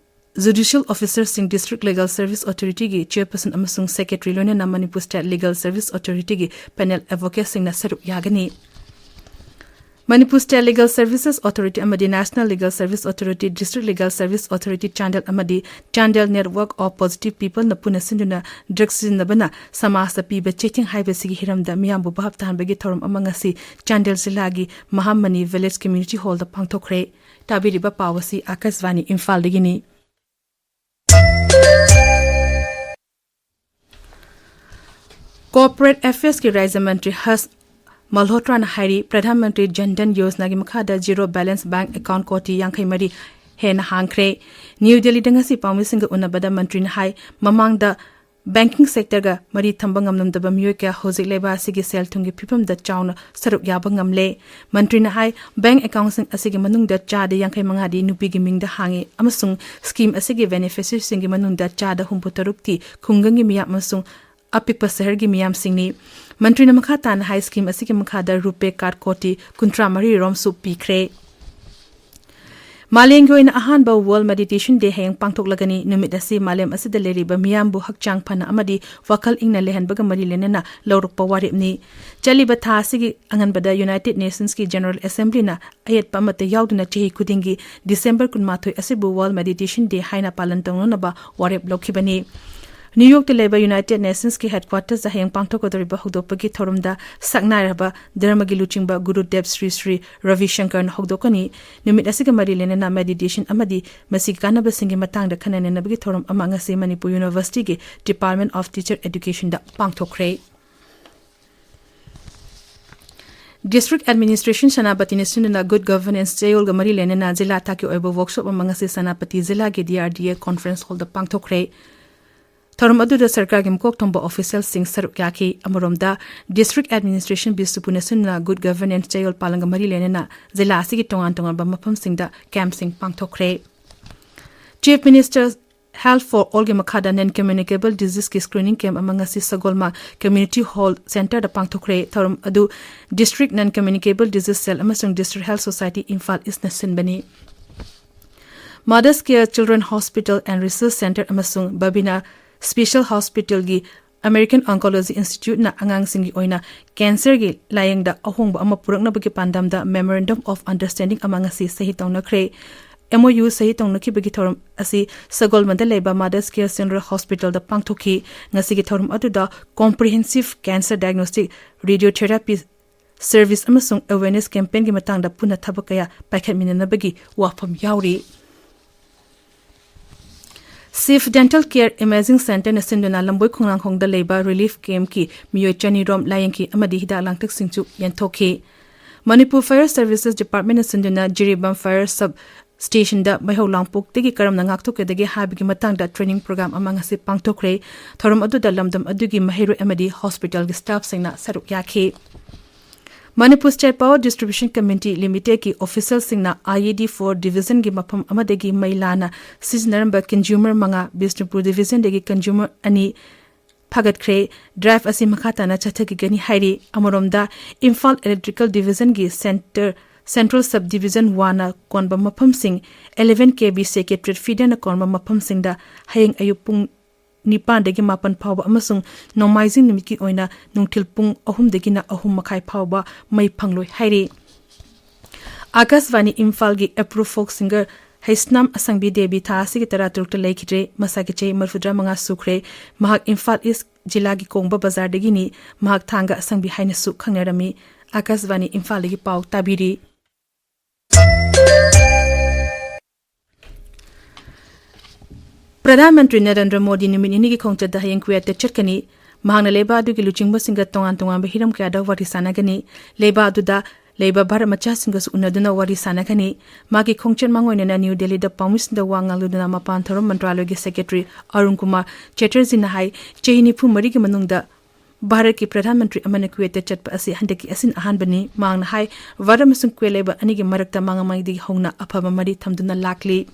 Judicial Officer-ꯁꯤꯡ, District Legal Service Authority-ꯒꯤ Chairperson ꯑꯃꯁꯨꯡ Secretary, ꯂꯣꯏꯅꯅ Manipur State Legal Service Authority-ꯒꯤ panel advocate-ꯁꯤꯡꯅ ꯁꯔꯨꯛ ꯌꯥꯒꯅꯤ꯫ Manipur State Legal Services Authority ꯑꯃꯗꯤ National Legal Service Authority, District Legal Service Authority Chandel ꯑꯃꯗꯤ Chandel Network of Positive People-ꯅ ꯄꯨꯟꯅ ꯁꯤꯟꯗꯨꯅ drug ꯁꯤꯖꯤꯟꯅꯕꯅ ꯁꯃꯥꯖꯇ ꯄꯤꯕ ꯆꯩꯊꯦꯡ ꯍꯥꯏꯕꯁꯤꯒꯤ ꯍꯤꯔꯝꯗ ꯃꯤꯌꯥꯝꯕꯨ ꯚꯥꯞ ꯇꯥꯍꯟꯕꯒꯤ ꯊꯧꯔꯝ ꯑꯃ ꯉꯁꯤ ꯆꯥꯟꯗꯦꯜ ꯖꯤꯂꯥꯒꯤ ꯃꯍꯥꯃꯅꯤ Village Community Hall-ꯗ ꯄꯥꯡꯊꯣꯛꯈ꯭ꯔꯦ꯫ ꯇꯥꯕꯤꯔꯤꯕ ꯄꯥꯎ ꯑꯁꯤ ꯑꯥꯀꯥꯁꯕꯥꯅꯤ ꯏꯝꯐꯥꯜꯗꯒꯤꯅꯤ꯫ Corporate Affairs-ꯀꯤ ꯔꯥꯖ꯭ꯌ ꯃꯟꯇ꯭ꯔꯤ ꯍꯔꯁ ꯃꯜꯍꯣꯇ꯭ꯔꯥꯅ ꯍꯥꯏꯔꯤ, ꯄ꯭ꯔꯙꯥꯟ ꯃꯟꯇ꯭ꯔꯤ ꯖꯟ ꯙꯟ ꯌꯣꯖꯅꯥꯒꯤ ꯃꯈꯥꯗ zero balance bank account ꯀꯣꯇꯤ ꯌꯥꯡꯈꯩ ꯃꯔꯤ ꯍꯦꯟꯅ ꯍꯥꯡꯈ꯭ꯔꯦ꯫ ꯅ꯭ꯌꯨ ꯗꯦꯜꯂꯤꯗ ꯉꯁꯤ ꯄꯥꯎꯃꯤꯁꯤꯡꯒ ꯎꯅꯕꯗ ꯃꯟꯇ꯭ꯔꯤꯅ ꯍꯥꯏ, ꯃꯃꯥꯡꯗ banking sector-ꯒ ꯃꯔꯤ ꯊꯝꯕ ꯉꯝꯂꯝꯗꯕ ꯃꯤꯑꯣꯏ ꯀꯌꯥ ꯍꯧꯖꯤꯛ ꯂꯩꯕꯥꯛ ꯑꯁꯤꯒꯤ ꯁꯦꯜ-ꯊꯨꯝꯒꯤ ꯐꯤꯕꯝꯗ ꯆꯥꯎꯅ ꯁꯔꯨꯛ ꯌꯥꯕ ꯉꯝꯂꯦ꯫ ꯃꯟꯇ꯭ꯔꯤꯅ ꯍꯥꯏ, bank account-ꯁꯤꯡ ꯑꯁꯤꯒꯤ ꯃꯅꯨꯡꯗ ꯆꯥꯗ ꯌꯥꯡꯈꯩ ꯃꯉꯥꯗꯤ ꯅꯨꯄꯤꯒꯤ ꯃꯤꯡꯗ ꯍꯥꯡꯉꯤ ꯑꯃꯁꯨꯡ scheme ꯑꯁꯤꯒꯤ beneficiary-ꯁꯤꯡꯒꯤ ꯃꯅꯨꯡꯗ ꯆꯥꯗ ꯍꯨꯝꯐꯨ ꯇꯔꯨꯛꯇꯤ ꯈꯨꯡꯒꯪꯒꯤ ꯃꯤꯌꯥꯝ ꯑꯃꯁꯨꯡ ꯑꯄꯤꯛꯄ ꯁꯍꯔꯒꯤ ꯃꯤꯌꯥꯝꯁꯤꯡꯅꯤ꯫ ꯃꯟꯇ꯭ꯔꯤꯅ ꯃꯈꯥ ꯇꯥꯅ ꯍꯥꯏ, scheme ꯑꯁꯤꯒꯤ ꯃꯈꯥꯗ RuPay card ꯀꯣꯇꯤ ꯀꯨꯟꯊ꯭ꯔꯥ ꯃꯔꯤ ꯔꯣꯝꯁꯨ ꯄꯤꯈ꯭ꯔꯦ꯫ ꯃꯥꯂꯦꯝꯒꯤ ꯑꯣꯏꯅ ꯑꯍꯥꯟꯕ World Meditation Day ꯍꯌꯦꯡ ꯄꯥꯡꯊꯣꯛꯂꯒꯅꯤ꯫ ꯅꯨꯃꯤꯠ ꯑꯁꯤ ꯃꯥꯂꯦꯝ ꯑꯁꯤꯗ ꯂꯩꯔꯤꯕ ꯃꯤꯌꯥꯝꯕꯨ ꯍꯛꯆꯥꯡ ꯐꯅ ꯑꯃꯗꯤ ꯋꯥꯈꯜ ꯏꯪꯅ ꯂꯩꯍꯟꯕꯒ ꯃꯔꯤ ꯂꯩꯅꯅ ꯂꯧꯔꯛꯄ ꯋꯥꯔꯦꯞꯅꯤ꯫ ꯆꯠꯂꯤꯕ ꯊꯥ ꯑꯁꯤꯒꯤ ꯑꯉꯟꯕꯗ United Nations-ꯀꯤ General Assembly-ꯅ ꯑꯌꯦꯠꯄ ꯑꯃꯠꯇ ꯌꯥꯎꯗꯅ ꯆꯍꯤ ꯈꯨꯗꯤꯡꯒꯤ December ꯀꯨꯟꯃꯥꯊꯣꯏ ꯑꯁꯤꯕꯨ World Meditation Day ꯍꯥꯏꯅ ꯄꯥꯂꯟ ꯇꯧꯅꯅꯕ ꯋꯥꯔꯦꯞ ꯂꯧꯈꯤꯕꯅꯤ꯫ ꯅ꯭ꯌꯨ ꯌꯣꯔꯛꯇ ꯂꯩꯕ United Nations-ꯀꯤ headquarters-ꯇ ꯍꯌꯦꯡ ꯄꯥꯡꯊꯣꯛꯀꯗꯧꯔꯤꯕ ꯍꯧꯗꯣꯛꯄꯒꯤ ꯊꯧꯔꯝꯗ ꯁꯛꯅꯥꯏꯔꯕ ꯙꯔꯃꯒꯤ ꯂꯨꯆꯤꯡꯕ ꯒꯨꯔꯨꯗꯦꯕ ꯁ꯭ꯔꯤ ꯁ꯭ꯔꯤ ꯔꯕꯤ ꯁꯪꯀꯔꯅ ꯍꯧꯗꯣꯛꯀꯅꯤ꯫ ꯅꯨꯃꯤꯠ ꯑꯁꯤꯒ ꯃꯔꯤ ꯂꯩꯅꯅ meditation ꯑꯃꯗꯤ ꯃꯁꯤꯒꯤ ꯀꯥꯟꯅꯕꯁꯤꯡꯒꯤ ꯃꯇꯥꯡꯗ ꯈꯟꯅ ꯅꯩꯅꯕꯒꯤ ꯊꯧꯔꯝ ꯑꯃ ꯉꯁꯤ Manipur University-ꯒꯤ Department of Teacher Education-ꯗ ꯄꯥꯡꯊꯣꯛꯈ꯭ꯔꯦ꯫ District Administration ꯁꯦꯅꯥꯄꯇꯤꯅ ꯁꯤꯟꯗꯨꯅ Good Governance ꯆꯌꯣꯜꯒ ꯃꯔꯤ ꯂꯩꯅꯅ ꯖꯤꯂꯥ ꯊꯥꯛꯀꯤ ꯑꯣꯏꯕ workshop ꯑꯃ ꯉꯁꯤ ꯁꯦꯅꯥꯄꯇꯤ ꯖꯤꯂꯥꯒꯤ D R D A conference hall-ꯗ ꯄꯥꯡꯊꯣꯛꯈ꯭ꯔꯦ꯫ ꯊꯧꯔꯝ ꯑꯗꯨꯗ ꯁꯔꯀꯥꯔꯒꯤ ꯃꯀꯣꯛ ꯊꯣꯡꯕ ꯑꯣꯐꯤꯁꯤꯌꯦꯜꯁꯤꯡ ꯁꯔꯨꯛ ꯌꯥꯈꯤ꯫ ꯑꯃꯔꯣꯝꯗ, District Administration ꯕꯤꯁꯅꯨꯄꯨꯔꯅ ꯁꯤꯟꯗꯨꯅ Good Governance ꯆꯌꯣꯜ ꯄꯥꯂꯟꯒ ꯃꯔꯤ ꯂꯩꯅꯅ ꯖꯤꯂꯥ ꯑꯁꯤꯒꯤ ꯇꯣꯉꯥꯟ ꯇꯣꯉꯥꯟꯕ ꯃꯐꯝꯁꯤꯡꯗ ꯀꯦꯝꯞꯁꯤꯡ ꯄꯥꯡꯊꯣꯛꯈ꯭ꯔꯦ꯫ Chief Minister Health for All ꯒꯤ ꯃꯈꯥꯗ non communicable disease ꯀꯤ screening camp ꯑꯃ ꯉꯁꯤ ꯁꯒꯣꯜꯃ Community Hall Centre ꯗ ꯄꯥꯡꯊꯣꯛꯈ꯭ꯔꯦ꯫ ꯊꯧꯔꯝ ꯑꯗꯨ District Non Communicable Disease Cell ꯑꯃꯁꯨꯡ District Health Society Imphal ꯏꯁꯅ ꯁꯤꯟꯕꯅꯤ꯫ Mothers Care Children Hospital and Research Centre ꯑꯃꯁꯨꯡ Babina Special Hospital ꯒꯤ American Oncology Institute ꯅ ꯑꯉꯥꯡꯁꯤꯡꯒꯤ ꯑꯣꯏꯅ cancer ꯒꯤ ꯂꯥꯌꯦꯡꯗ ꯑꯍꯣꯡꯕ ꯑꯃ ꯄꯨꯔꯛꯅꯕꯒꯤ ꯄꯥꯟꯗꯝꯗ Memorandum of Understanding ꯑꯃ ꯉꯁꯤ ꯁꯍꯤ ꯇꯧꯅꯈ꯭ꯔꯦ꯫ M O U ꯁꯍꯤ ꯇꯧꯅꯈꯤꯕꯒꯤ ꯊꯧꯔꯝ ꯑꯁꯤ ꯁꯒꯣꯜꯕꯟꯗ ꯂꯩꯕ Mothers Care Centre Hospital ꯗ ꯄꯥꯡꯊꯣꯛꯈꯤ꯫ ꯉꯁꯤꯒꯤ ꯊꯧꯔꯝ ꯑꯗꯨꯗ Comprehensive Cancer Diagnostic, Radiotherapy Service ꯑꯃꯁꯨꯡ awareness campaign ꯒꯤ ꯃꯇꯥꯡꯗ ꯄꯨꯟꯅ ꯊꯕꯛ ꯀꯌꯥ ꯄꯥꯏꯈꯠꯃꯤꯟꯅꯅꯕꯒꯤ ꯋꯥꯐꯝ ꯌꯥꯎꯔꯤ꯫ Shiv Dental Care Imaging Centre ꯅ ꯁꯤꯟꯗꯨꯅ ꯂꯝꯕꯣꯏ ꯈꯣꯡꯅꯥꯡꯈꯣꯡꯗ ꯂꯩꯕ relief camp ꯀꯤ ꯃꯤꯑꯣꯏ ꯆꯅꯤ ꯔꯣꯝ ꯂꯥꯌꯦꯡꯈꯤ ꯑꯃꯗꯤ ꯍꯤꯗꯥꯛ ꯂꯥꯡꯊꯛꯁꯤꯡꯁꯨ ꯌꯦꯟꯊꯣꯛꯈꯤ꯫ Manipur Fire Services Department ꯅ ꯁꯤꯟꯗꯨꯅ ꯖꯤꯔꯤꯕꯥꯝ Fire Sub Station ꯗ ꯃꯩꯍꯧ ꯂꯥꯡꯄꯣꯛꯇꯒꯤ ꯀꯔꯝꯅ ꯉꯥꯛꯊꯣꯛꯀꯗꯒꯦ ꯍꯥꯏꯕꯒꯤ ꯃꯇꯥꯡꯗ training program ꯑꯃ ꯉꯁꯤ ꯄꯥꯡꯊꯣꯛꯈ꯭ꯔꯦ꯫ ꯊꯧꯔꯝ ꯑꯗꯨꯗ ꯂꯝꯗꯝ ꯑꯗꯨꯒꯤ ꯃꯍꯩꯔꯣꯏ ꯑꯃꯗꯤ hospital ꯒꯤ staff ꯁꯤꯡꯅ ꯁꯔꯨꯛ ꯌꯥꯈꯤ꯫ Manipur State Power Distribution Company Limited ꯀꯤ official ꯁꯤꯡꯅ I E D four division ꯒꯤ ꯃꯐꯝ ꯑꯃꯗꯒꯤ ꯃꯩ ꯂꯥꯟꯅ ꯁꯤꯖꯤꯟꯅꯔꯝꯕ consumer ꯃꯉꯥ ꯕꯤꯁꯅꯨꯄꯨꯔ division ꯗꯒꯤ consumer ꯑꯅꯤ ꯐꯥꯒꯠꯈ꯭ꯔꯦ꯫ Drive ꯑꯁꯤ ꯃꯈꯥ ꯇꯥꯅ ꯆꯠꯊꯈꯤꯒꯅꯤ ꯍꯥꯏꯔꯤ꯫ ꯑꯃꯔꯣꯝꯗ, ꯏꯝꯐꯥꯜ Electrical Division ꯒꯤ Centre, Central Sub Division ꯋꯥꯟꯅ ꯀꯣꯟꯕ ꯃꯐꯝꯁꯤꯡ, eleven K V Secretariat feeder ꯅ ꯀꯣꯟꯕ ꯃꯐꯝꯁꯤꯡꯗ ꯍꯌꯦꯡ ꯑꯌꯨꯛ ꯄꯨꯡ ꯅꯤꯄꯥꯟꯗꯒꯤ ꯃꯥꯄꯟ ꯐꯥꯎꯕ ꯑꯃꯁꯨꯡ ꯅꯣꯡꯃꯥꯏꯖꯤꯡ ꯅꯨꯃꯤꯠꯀꯤ ꯑꯣꯏꯅ ꯅꯨꯡꯊꯤꯜ ꯄꯨꯡ ꯑꯍꯨꯝꯗꯒꯤꯅ ꯑꯍꯨꯝ ꯃꯈꯥꯏ ꯐꯥꯎꯕ ꯃꯩ ꯐꯪꯂꯣꯏ ꯍꯥꯏꯔꯤ꯫ ꯑꯥꯀꯥꯁꯕꯥꯅꯤ ꯏꯝꯐꯥꯜꯒꯤ approve folk singer Heisnam ꯑꯁꯪꯕꯤ Devi ꯊꯥ ꯑꯁꯤꯒꯤ ꯇꯔꯥꯇꯔꯨꯛꯇ ꯂꯩꯈꯤꯗ꯭ꯔꯦ꯫ ꯃꯁꯥꯒꯤ ꯆꯍꯤ ꯃꯔꯤꯐꯨꯇꯔꯥꯃꯉꯥ ꯁꯨꯈ꯭ꯔꯦ꯫ ꯃꯍꯥꯛ ꯏꯝꯐꯥꯜ ꯏꯁ ꯖꯤꯂꯥꯒꯤ ꯀꯣꯡꯕ ꯕꯖꯥꯔꯗꯒꯤꯅꯤ꯫ ꯃꯍꯥꯛ ꯊꯥꯡꯒ ꯑꯁꯪꯕꯤ ꯍꯥꯏꯅꯁꯨ ꯈꯪꯅꯔꯝꯃꯤ꯫ ꯑꯥꯀꯥꯁꯕꯥꯅꯤ ꯏꯝꯐꯥꯜꯗꯒꯤ ꯄꯥꯎ ꯇꯥꯕꯤꯔꯤ꯫ ꯄ꯭ꯔꯙꯥꯟ ꯃꯟꯇ꯭ꯔꯤ ꯅꯔꯦꯟꯗ꯭ꯔ ꯃꯣꯗꯤ ꯅꯨꯃꯤꯠ ꯅꯤꯅꯤꯒꯤ ꯈꯣꯡꯆꯠꯇ ꯍꯌꯦꯡ ꯀꯨꯋꯦꯠꯇ ꯆꯠꯀꯅꯤ꯫ ꯃꯍꯥꯛꯅ ꯂꯩꯕꯥꯛ ꯑꯗꯨꯒꯤ ꯂꯨꯆꯤꯡꯕꯁꯤꯡꯒ ꯇꯣꯉꯥꯟ ꯇꯣꯉꯥꯟꯕ ꯍꯤꯔꯝ ꯀꯌꯥꯗ ꯋꯥꯔꯤ ꯁꯥꯟꯅꯒꯅꯤ꯫ ꯂꯩꯕꯥꯛ ꯑꯗꯨꯗ ꯂꯩꯕ ꯚꯥꯔꯠ ꯃꯆꯥꯁꯤꯡꯒꯁꯨ ꯎꯅꯗꯨꯅ ꯋꯥꯔꯤ ꯁꯥꯟꯅꯒꯅꯤ꯫ ꯃꯥꯒꯤ ꯈꯣꯡꯆꯠ ꯃꯥꯡꯑꯣꯏꯅꯅ ꯅ꯭ꯌꯨ ꯗꯦꯜꯂꯤꯗ ꯄꯥꯎꯃꯤꯁꯤꯡꯗ ꯋꯥ ꯉꯥꯡꯂꯗꯨꯅ ꯃꯄꯥꯟ ꯊꯧꯔꯝ ꯃꯟꯇ꯭ꯔꯥꯂꯌꯒꯤ ꯁꯦꯀ꯭ꯔꯦꯇꯔꯤ ꯑꯔꯨꯟ ꯀꯨꯃꯥꯔ ꯆꯦꯇꯔꯖꯤꯅ ꯍꯥꯏ, ꯆꯍꯤ ꯅꯤꯐꯨ ꯃꯔꯤꯒꯤ ꯃꯅꯨꯡꯗ ꯚꯥꯔꯠꯀꯤ ꯄ꯭ꯔꯙꯥꯟ ꯃꯟꯇ꯭ꯔꯤ ꯑꯃꯅ ꯀꯨꯋꯦꯠꯇ ꯆꯠꯄ ꯑꯁꯤ ꯍꯟꯗꯛꯀꯤ ꯑꯁꯤꯅ ꯑꯍꯥꯟꯕꯅꯤ꯫ ꯃꯍꯥꯛꯅ ꯍꯥꯏ, ꯚꯥꯔꯠ ꯑꯃꯁꯨꯡ ꯀꯨꯋꯦꯠ ꯂꯩꯕ ꯑꯅꯤꯒꯤ ꯃꯔꯛꯇ ꯃꯃꯥꯡꯉꯩꯗꯒꯤ ꯍꯧꯅ ꯑꯐꯕ ꯃꯔꯤ ꯊꯝꯗꯨꯅ ꯂꯥꯛꯂꯤ꯫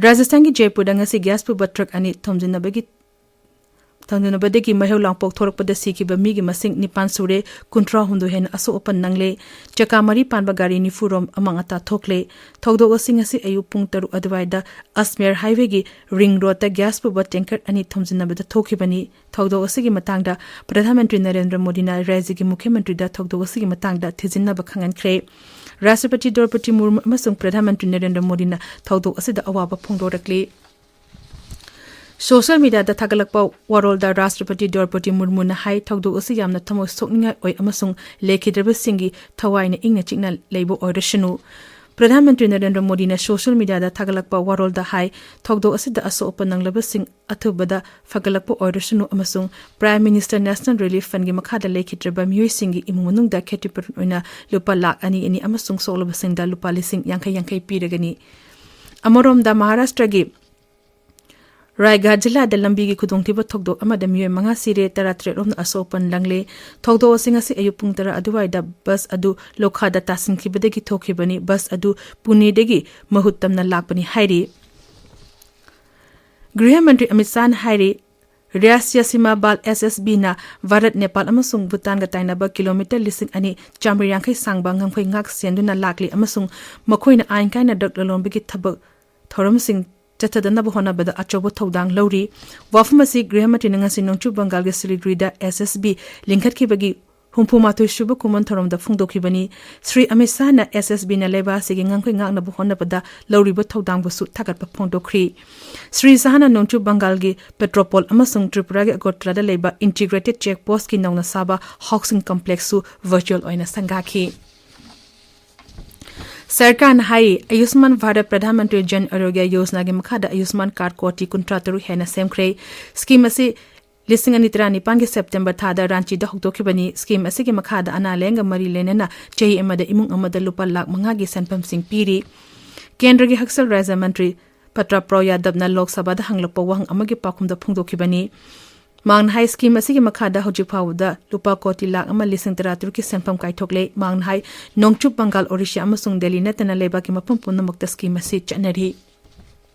ꯔꯥꯖꯁꯊꯥꯟꯒꯤ ꯖꯩꯄꯨꯔꯗ ꯉꯁꯤ ꯒ꯭ꯌꯥꯁ ꯄꯨꯕ ꯇ꯭ꯔꯛ ꯑꯅꯤ ꯊꯣꯝꯖꯤꯟꯅꯕꯒꯤ ꯊꯣꯝꯖꯤꯟꯅꯕꯗꯒꯤ ꯃꯩꯍꯧ ꯂꯥꯡꯄꯣꯛ ꯊꯣꯔꯛꯄꯗ ꯁꯤꯈꯤꯕ ꯃꯤꯒꯤ ꯃꯁꯤꯡ ꯅꯤꯄꯥꯟ ꯁꯨꯔꯦ, ꯀꯨꯟꯊ꯭ꯔꯥ ꯍꯨꯝꯗꯣꯏ ꯍꯦꯟꯅ ꯑꯁꯣꯛ ꯑꯄꯟ ꯅꯪꯂꯦ꯫ ꯆꯀꯥ ꯃꯔꯤ ꯄꯥꯟꯕ ꯒꯥꯔꯤ ꯅꯤꯐꯨꯔꯣꯝ ꯑꯃꯥꯡ ꯑꯇꯥ ꯊꯣꯛꯂꯦ꯫ ꯊꯧꯗꯣꯛ ꯑꯁꯤ ꯉꯁꯤ ꯑꯌꯨꯛ ꯄꯨꯡ ꯇꯔꯨꯛ ꯑꯗꯨꯋꯥꯏꯗ ꯑꯁꯃꯦꯔ ꯍꯥꯏꯋꯦꯒꯤ ꯔꯤꯡ ꯔꯣꯗꯇ ꯒ꯭ꯌꯥꯁ ꯄꯨꯕ ꯇꯦꯡꯀꯔ ꯑꯅꯤ ꯊꯣꯝꯖꯤꯟꯅꯕꯗ ꯊꯣꯛꯈꯤꯕꯅꯤ꯫ ꯊꯧꯗꯣꯛ ꯑꯁꯤꯒꯤ ꯃꯇꯥꯡꯗ ꯄ꯭ꯔꯙꯥꯟ ꯃꯟꯇ꯭ꯔꯤ ꯅꯔꯦꯟꯗ꯭ꯔ ꯃꯣꯗꯤꯅ ꯔꯥꯖ꯭ꯌꯒꯤ ꯃꯨꯈ꯭ꯌ ꯃꯟꯇ꯭ꯔꯤꯗ ꯊꯧꯗꯣꯛ ꯑꯁꯤꯒꯤ ꯃꯇꯥꯡꯗ ꯊꯤꯖꯤꯟꯅꯕ ꯈꯪꯍꯟꯈ꯭ꯔꯦ꯫ ꯔꯥꯁꯇ꯭ꯔꯄꯇꯤ ꯗ꯭ꯔꯧꯄꯗꯤ ꯃꯨꯔꯃꯨ ꯑꯃꯁꯨꯡ ꯄ꯭ꯔꯙꯥꯟ ꯃꯟꯇ꯭ꯔꯤ ꯅꯔꯦꯟꯗ꯭ꯔ ꯃꯣꯗꯤꯅ ꯊꯧꯗꯣꯛ ꯑꯁꯤꯗ ꯑꯋꯥꯕ ꯐꯣꯡꯗꯣꯔꯛꯂꯤ꯫ ꯁꯣꯁꯤꯌꯦꯜ ꯃꯤꯗꯤꯌꯥꯗ ꯊꯥꯒꯠꯂꯛꯄ ꯋꯥꯔꯣꯜꯗ ꯔꯥꯁꯇ꯭ꯔꯄꯇꯤ ꯗ꯭ꯔꯧꯄꯗꯤ ꯃꯨꯔꯃꯨꯅ ꯍꯥꯏ, ꯊꯧꯗꯣꯛ ꯑꯁꯤ ꯌꯥꯝꯅ ꯊꯃꯣꯏ ꯁꯣꯛꯅꯤꯡꯉꯥꯏ ꯑꯣꯏ ꯑꯃꯁꯨꯡ ꯂꯩꯈꯤꯗ꯭ꯔꯕꯁꯤꯡꯒꯤ ꯊꯋꯥꯏꯅ ꯏꯪꯅ ꯆꯤꯛꯅ ꯂꯩꯕ ꯑꯣꯏꯔꯁꯅꯨ꯫ ꯄ꯭ꯔꯙꯥꯟ ꯃꯟꯇ꯭ꯔꯤ ꯅꯔꯦꯟꯗ꯭ꯔ ꯃꯣꯗꯤꯅ ꯁꯣꯁꯤꯌꯦꯜ ꯃꯤꯗꯤꯌꯥꯗ ꯊꯥꯒꯠꯂꯛꯄ ꯋꯥꯔꯣꯜꯗ ꯍꯥꯏ, ꯊꯧꯗꯣꯛ ꯑꯁꯤꯗ ꯑꯁꯣꯛ ꯑꯄꯟ ꯅꯪꯂꯕꯁꯤꯡ ꯑꯊꯨꯕꯗ ꯐꯒꯠꯂꯛꯄ ꯑꯣꯏꯔꯁꯅꯨ ꯑꯃꯁꯨꯡ ꯄ꯭ꯔꯥꯏꯝ ꯃꯤꯅꯤꯁꯇꯔ ꯅꯦꯁꯅꯦꯜ ꯔꯤꯂꯤꯐ ꯐꯟꯒꯤ ꯃꯈꯥꯗ ꯂꯩꯈꯤꯗ꯭ꯔꯕ ꯃꯤꯑꯣꯏꯁꯤꯡꯒꯤ ꯏꯃꯨꯡ ꯃꯅꯨꯡꯗ ꯈꯦꯇꯤꯄꯨꯔꯟ ꯑꯣꯏꯅ ꯂꯨꯄꯥ ꯂꯥꯈ ꯑꯅꯤ ꯑꯅꯤ ꯑꯃꯁꯨꯡ ꯁꯣꯛꯂꯕꯁꯤꯡꯗ ꯂꯨꯄꯥ ꯂꯤꯁꯤꯡ ꯌꯥꯡꯈꯩ ꯌꯥꯡꯈꯩ ꯄꯤꯔꯒꯅꯤ꯫ ꯑꯃꯔꯣꯝꯗ ꯃꯍꯥꯔꯥꯁꯇ꯭ꯔꯒꯤ ꯔꯥꯏꯒꯥꯗ ꯖꯤꯂꯥꯗ ꯂꯝꯕꯤꯒꯤ ꯈꯨꯗꯣꯡꯊꯤꯕ ꯊꯧꯗꯣꯛ ꯑꯃꯗ ꯃꯤꯑꯣꯏ ꯃꯉꯥ ꯁꯤꯔꯦ, ꯇꯔꯥꯇꯔꯦꯠ ꯔꯣꯝꯅ ꯑꯁꯣꯛ ꯑꯄꯟ ꯅꯪꯂꯦ꯫ ꯊꯧꯗꯣꯛ ꯑꯁꯤ ꯉꯁꯤ ꯑꯌꯨꯛ ꯄꯨꯡ ꯇꯔꯥ ꯑꯗꯨꯋꯥꯏꯗ ꯕꯁ ꯑꯗꯨ ꯂꯣꯈꯥꯗ ꯇꯥꯁꯤꯟꯈꯤꯕꯗꯒꯤ ꯊꯣꯛꯈꯤꯕꯅꯤ꯫ ꯕꯁ ꯑꯗꯨ ꯄꯨꯅꯦꯗꯒꯤ ꯃꯍꯨꯠ ꯇꯝꯅ ꯂꯥꯛꯄꯅꯤ ꯍꯥꯏꯔꯤ꯫ ꯒ꯭ꯔꯤꯍ ꯃꯟꯇ꯭ꯔꯤ ꯑꯃꯤꯠ ꯁꯥꯍꯅ ꯍꯥꯏꯔꯤ, ꯔꯥꯁꯇ꯭ꯔꯤꯌ ꯁꯤꯃꯥ ꯕꯥꯜ, ꯑꯦꯁ ꯑꯦꯁ ꯕꯤꯅ ꯚꯥꯔꯠ, ꯅꯦꯄꯥꯜ ꯑꯃꯁꯨꯡ ꯚꯨꯇꯥꯟꯒ ꯇꯥꯏꯅꯕ ꯀꯤꯂꯣꯃꯤꯇꯔ ꯂꯤꯁꯤꯡ ꯑꯅꯤ ꯆꯥꯃꯔꯤ ꯌꯥꯡꯈꯩ ꯁꯥꯡꯕ ꯉꯝꯈꯩ ꯉꯥꯛ ꯁꯦꯟꯗꯨꯅ ꯂꯥꯛꯂꯤ ꯑꯃꯁꯨꯡ ꯃꯈꯣꯏꯅ ꯑꯥꯏꯟ ꯀꯥꯏꯅ ꯗ꯭ꯔꯒ ꯂꯂꯣꯟꯕꯒꯤ ꯊꯕꯛ ꯊꯧꯔꯝꯁꯤꯡ ꯆꯠꯊꯗꯅꯕ ꯍꯣꯠꯅꯕꯗ ꯑꯆꯧꯕ ꯊꯧꯗꯥꯡ ꯂꯧꯔꯤ꯫ ꯋꯥꯐꯝ ꯑꯁꯤ ꯒ꯭ꯔꯤꯍ ꯃꯟꯇ꯭ꯔꯤꯅ ꯉꯁꯤ ꯅꯣꯡꯆꯨꯞ ꯕꯪꯒꯥꯜꯒꯤ ꯁꯤꯂꯤꯒꯨꯔꯤꯗ ꯑꯦꯁ ꯑꯦꯁ ꯕꯤ ꯂꯤꯡꯈꯠꯈꯤꯕꯒꯤ ꯍꯨꯝꯐꯨ ꯃꯥꯊꯣꯏ ꯁꯨꯕ ꯈꯨꯃꯟ ꯊꯧꯔꯝꯗ ꯐꯣꯡꯗꯣꯛꯈꯤꯕꯅꯤ꯫ ꯁ꯭ꯔꯤ ꯑꯃꯤꯠ ꯁꯥꯍꯅ ꯑꯦꯁ ꯑꯦꯁ ꯕꯤꯅ ꯂꯩꯕꯥꯛ ꯑꯁꯤꯒꯤ ꯉꯝꯈꯩ ꯉꯥꯛꯅꯕ ꯍꯣꯠꯅꯕꯗ ꯂꯧꯔꯤꯕ ꯊꯧꯗꯥꯡꯕꯨꯁꯨ ꯊꯥꯒꯠꯄ ꯐꯣꯡꯗꯣꯛꯈ꯭ꯔꯤ꯫ ꯁ꯭ꯔꯤ ꯁꯥꯍꯅ ꯅꯣꯡꯆꯨꯞ ꯕꯪꯒꯥꯜꯒꯤ ꯄꯦꯇ꯭ꯔꯣꯄꯣꯜ ꯑꯃꯁꯨꯡ ꯇ꯭ꯔꯤꯄꯨꯔꯥꯒꯤ ꯑꯒꯣꯇ꯭ꯔꯥꯗ ꯂꯩꯕ ꯏꯟꯇꯤꯒ꯭ꯔꯦꯇꯦꯗ ꯆꯦꯛ ꯄꯣꯁꯀꯤ ꯅꯧꯅ ꯁꯥꯕ ꯍꯥꯎꯁꯤꯡ ꯀꯝꯄ꯭ꯂꯦꯛꯁꯁꯨ ꯚꯔꯆꯨꯑꯦꯜ ꯑꯣꯏꯅ ꯁꯪꯒꯥꯈꯤ꯫ ꯁꯔꯀꯥꯔꯅ ꯍꯥꯏꯔꯤ, ꯑꯌꯨꯁꯃꯥꯟ ꯚꯥꯔꯠ ꯄ꯭ꯔꯙꯥꯟ ꯃꯟꯇ꯭ꯔꯤ ꯖꯟ ꯑꯔꯣꯒ꯭ꯌ ꯌꯣꯖꯅꯥꯒꯤ ꯃꯈꯥꯗ ꯑꯌꯨꯁꯃꯥꯟ ꯀꯥꯔꯗ ꯀꯣꯇꯤ ꯀꯨꯟꯊ꯭ꯔꯥ ꯇꯔꯨꯛ ꯍꯦꯟꯅ ꯁꯦꯝꯈ꯭ꯔꯦ꯫ ꯁ꯭ꯀꯤꯝ ꯑꯁꯤ ꯂꯤꯁꯤꯡ ꯑꯅꯤ ꯇꯔꯥꯅꯤꯄꯥꯟꯒꯤ ꯁꯦꯞꯇꯦꯝꯕꯔ ꯊꯥꯗ ꯔꯥꯟꯆꯤꯗ ꯍꯧꯗꯣꯛꯈꯤꯕꯅꯤ꯫ ꯁ꯭ꯀꯤꯝ ꯑꯁꯤꯒꯤ ꯃꯈꯥꯗ ꯑꯅꯥ ꯂꯥꯌꯦꯡꯒ ꯃꯔꯤ ꯂꯩꯅꯅ ꯆꯍꯤ ꯑꯃꯗ ꯏꯃꯨꯡ ꯑꯃꯗ ꯂꯨꯄꯥ ꯂꯥꯈ ꯃꯉꯥꯒꯤ ꯁꯦꯟꯐꯝꯁꯤꯡ ꯄꯤꯔꯤ꯫ ꯀꯦꯟꯗ꯭ꯔꯒꯤ ꯍꯛꯁꯦꯜ ꯔꯥꯖ꯭ꯌ ꯃꯟꯇ꯭ꯔꯤ ꯄꯇ꯭ꯔ ꯄ꯭ꯔꯣ ꯌꯥꯗꯕꯅ ꯂꯣꯛ ꯁꯚꯥꯗ ꯍꯪꯂꯛꯄ ꯋꯥꯍꯪ ꯑꯃꯒꯤ ꯄꯥꯎꯈꯨꯝꯗ ꯐꯣꯡꯗꯣꯛꯈꯤꯕꯅꯤ꯫ ꯃꯍꯥꯛꯅ ꯍꯥꯏ, ꯁ꯭ꯀꯤꯝ ꯑꯁꯤꯒꯤ ꯃꯈꯥꯗ ꯍꯧꯖꯤꯛ ꯐꯥꯎꯕꯗ ꯂꯨꯄꯥ ꯀꯣꯇꯤ ꯂꯥꯈ ꯑꯃ ꯂꯤꯁꯤꯡ ꯇꯔꯥꯇꯔꯨꯛꯀꯤ ꯁꯦꯟꯐꯝ ꯀꯥꯏꯊꯣꯛꯂꯦ꯫ ꯃꯍꯥꯛꯅ ꯍꯥꯏ, ꯅꯣꯡꯆꯨꯞ ꯕꯪꯒꯥꯜ, ꯑꯣꯔꯤꯁꯥ ꯑꯃꯁꯨꯡ ꯗꯦꯜꯂꯤ ꯅꯠꯇꯅ ꯂꯩꯕꯥꯛꯀꯤ ꯃꯐꯝ ꯄꯨꯝꯅꯃꯛꯇ ꯁ꯭ꯀꯤꯝ ꯑꯁꯤ ꯆꯠꯅꯔꯤ꯫